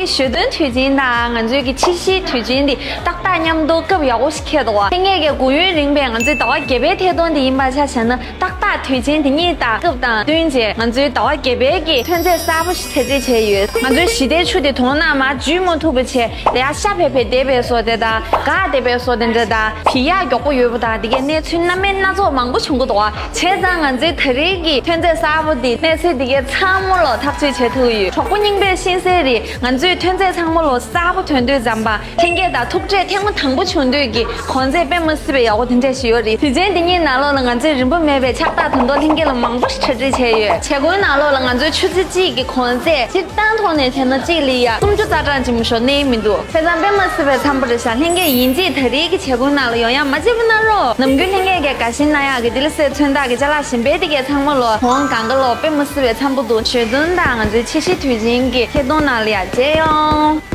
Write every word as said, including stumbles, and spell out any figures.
ཞོ་སྟོན་དུས་ཆེན་དང་ང་ཚོའི་གི་ཕྱི་བཤལ་དུས་ཆེན་འདི་ཏག་ཏག་མཉམ་དུ་སྐབས་ཡག་པོ་ཞིག་འཁེལ་འདུག་བ། ལྷན་རྒྱས་ཀྱི་གུ་ཡངས་རིམ་པས་ང་ཚོའི་ཟླ་བ་བརྒྱད་པའི་ཐད་གཏོང་འདི་ཡིན་པ་ཆ་བཞག་ན། ཏག་ཏག་དུས་ཆེན་དེ་གཉིས་དང་སྐབས་དང་བསྟུན་བྱས་ང་ཚོའི་ཟླ་བ་བརྒྱད་པའི་གི་ཐོན་རྫས་གསར་པ་ཞིག་གྲ་སྒྲིག་བྱས་ཡོད། ང་ཚོའི་ཞི་བདེའི་ཆུ་དེ་དོང་ནང་མར་འཇུ་མ་ཐུབ་པ་བྱས། དེ་ཡང་ཤ་བེ་བེ་བསྡད་པའི་བཟོ་དེ་དང་འགག་བསྡད་པའི་བཟོ་དེ་འདྲ་དང་། བི་ཡག་མགྱོགས་པོ་ཡོད་པ་དང་། དེ་གའི་གནས་ཚུལ་སྣ་མིན་སྣ་ཚོགས་མང་པོ་བྱུང་གི་འདུག་བ། བྱས་ཙང་ང་ཚོའི་ད་རེས་ཀྱི་ཐོན་རྫས་གསར་པ་འདི་གནས་ཚུལ་དེ་གའི་ཚང་མ་ལོ་ཐག་གཅོད་བྱེད་ཐུབ་ཀྱི་ཡོད། གྲོགས་པོ་རྙིང་པའི་ཤིང་གསེར་རེད། ང་ཚོའི་ཐོན་རྫས་ཚང་མ་ལོ་གསར་པ་ཐོན་དུས་ཙམ་པ། ལྷན་རྒྱས་དང་ཐུག་འཕྲད་ཐེངས་མ་དང་པོ་བྱུང་དུས་ཀྱི་གོང་ཚད་དཔེ་མི་སྲིད་པའི་ཡག་པོ་དེ་འདྲ་ཞིག་ཡོད་རེད། དུས་ཆེན་འདི་གཉིས་ནང་ལོགས་ལ་ང་ཚོས་རིན་པོ་མེད་པའི་ཕྱག་རྟགས་དོན་དག་ལྷན་རྒྱས་ལ་མང་པོ་ཞིག་གྲ་སྒྲིག་བྱས་ཡོད། བྱེད་སྒོའི་ནང་ལོགས་ལ་ང་ཚོའི་ཆུ་ཚོད་གཅིག་གི་གོང་ཚད་སྤྱིར་བཏང་ཐོག་ནས་བྱས་ན་གཅིག་ལ་ཡ་སུམ་ཅུ་རྩ་གྲངས་ཅིག་མ་ཞོག་གནས་མི་འདུག་བྱས་ཙང་དཔེ་མི་སྲིད་པའི་འཚམ་པོ་རེད་ཤག་ལྷན་རྒྱས་ཡིན་གཅིག་ད་རེས་ཀྱི་བྱེད་སྒོའི་ནང་ལ་ཡོང་ཡག་མ་བརྗེད་པ་གནང་རོགས། ནམ་རྒྱུན་ལྷན་རྒྱས་ཀྱིས་དགའ་ཞེན་གནང་ཡག་གི་ལྡི་ལི་གསེར་མཚོན་རྟགས་ཀྱི་ཅ་ལག་གཞན་པའི་དེ་གའི་ཚང་མ་ལོ་གོང་གང་ག་ལོ་དཔེ་མི་སྲིད་པའི་འཚམ་པོ་འདུག་ཞོ་སྟོན་དང་ང་ཚོའི་ཕྱི་བཤལ་དུས་ཆེན་གྱི་ཐད་གཏོང་ནང་ལ་ཡ་མཇལ་ཡོང་།